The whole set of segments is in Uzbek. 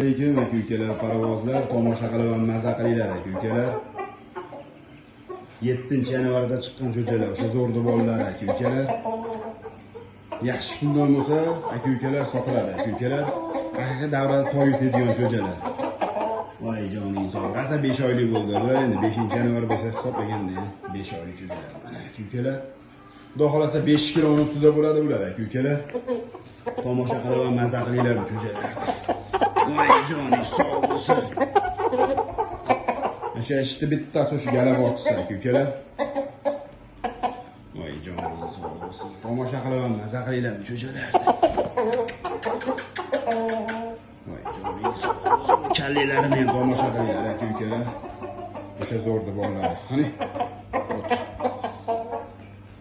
Alaykum, aka ukalar, parvozlar, tomosha qilib maza qilinglar, aka ukalar. 7-yanvarda chiqqan jo'jalar, o'sha zo'rdi bolalar, aka ukalar. Yaxshi puldan bo'lsa, aka ukalar sotiladi, aka ukalar. Haqiqiy davrada toy yutadigan jo'jalar. Voy joning sog'. Rosa 5 oylik bo'ldi. Bular endi 5-yanvar bo'lsa hisoblaganda 5 oylik jo'jalar. Mana aka ukalar. Xudo xolasa 5 kiloni ustida bo'ladi ular, aka ukalar. Tomosha qilib maza qilinglar bu jo'jalarni. Voy joning sog' bo'lsin. O'sha ishni bittasi shu galabochisi, aka ukalar. Voy joning sog' bo'lsin. Tomosha qilib maza qilinglar bu jo'jalarni. Voy joning sog' bo'lsin. Kallalarini ham tomosha qilinglar, aka ukalar. O'sha zo'rdi bolalar. Qani?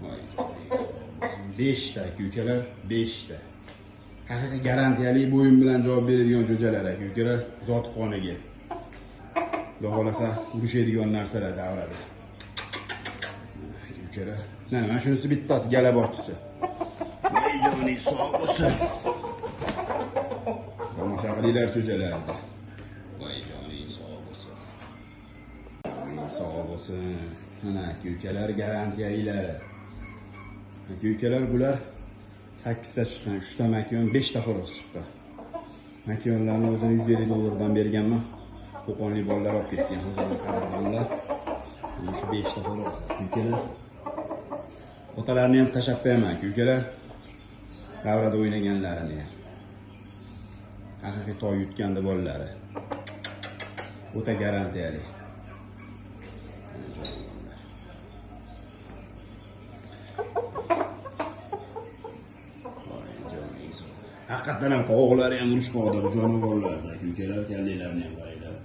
Voy joning sog' bo'lsin. 5 ta aka ukalar, 5 ta. Haqiqiy garantiyali bo'yin bilan javob beradigan jo'jalar, aka ukalar, zot qoniga. Xudo xolasa urushadigan narsalar davrada. Aka ukalar. Mana shunisi bittasi galabochisi. Voy joning sog' bo'lsin. Tomosha qilinglar jo'jalarni. Voy joning sog' bo'lsin. Joning sog' bo'lsin. Mana aka ukalar garantiyalilari. Aka ukalar bular 8 ta chiqqan, 3 ta makiyon, 5 ta xo'roz chiqqan. Makiyonlarni o'zini 150 dollardan berganman. Qo'qonlik bolalar olib ketgan, o'zimiz qadrdonlar. Mana shu 5 ta xo'roz, aka ukalar. Otalarini ham tashlab qo'yaman, aka ukalar. Davrada o'ynaganlarini ham. Haqiqiy toy yutganda bolalari. O'ta garantiyali. Haqiqatdan ham qovoqlari ham urushqoqda, bu jonivorlarda, aka ukalar, kallalarini ham qaranglar.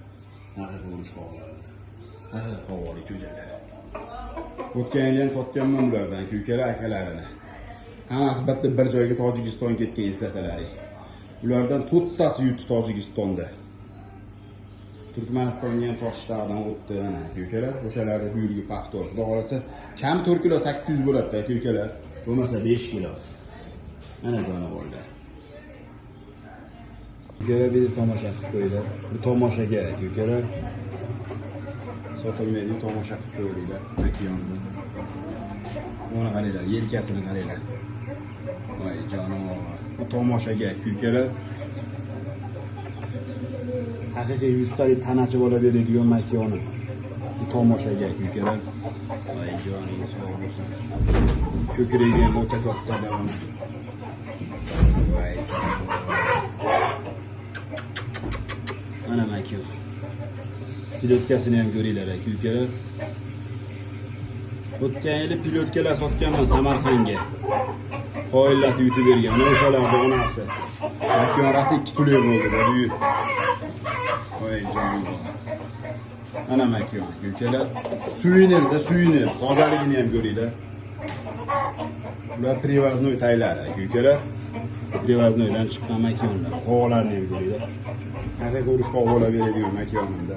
Haqiqiy urushqoqlarda. Haqiqiy qovoqli jo'jalar. O'tgan yil ham sotganman ulardan, aka ukalar, akalarini. Hammasi bitta bir joyga Tojikiston ketgan eslasalaring. Ulardan 4 tasi yutdi Tojikistonda. Turkmanistonga ham sotishdan o'tdi mana aka ukalar. O'shalarda bu yilgi повтор. Xudo xolasa kam 4 kilo 800 bo'ladi aka ukalar. Bo'lmasa 5 kilo. Mana jonivorlar. Ukalar bir tomosha qilib qo'yinglar. Bu tomoshaga aka ukalar. Sotilmaydi, tomosha qilib qo'yinglar. Makiyonni. Buni qaranglar, yelkasini qaranglar. Voy jonivor. Bu tomoshaga aka ukalar. Haqiqiy 100 talik tanachi bola beradigan makiyoni. Bu tomoshaga aka ukalar. Voy joning sog' bo'lsin. Ko'kragi ham o'ta katta davom. Voy jonivor. Mana makiyon. Pilotkasini ham ko'ringlar aka ukalar. O'tgan yili pilotkalar sotganman Samarqandga. Qoyillatib yutib bergan. Mana o'shalarning onasi. Makiyon rosa 2 tulik bo'ldi bu yil. Voy jonivor. Mana makiyon aka ukalar. Suvenirda suvenir. Tozaligini ham ko'ringlar. Bular privaznoy taylari aka ukalar. Privaznoydan chiqqan makiyonlar. Qovoqlarini ham ko'ringlar. Haqiqiy urushqoq bo'la beradigan makiyonimda.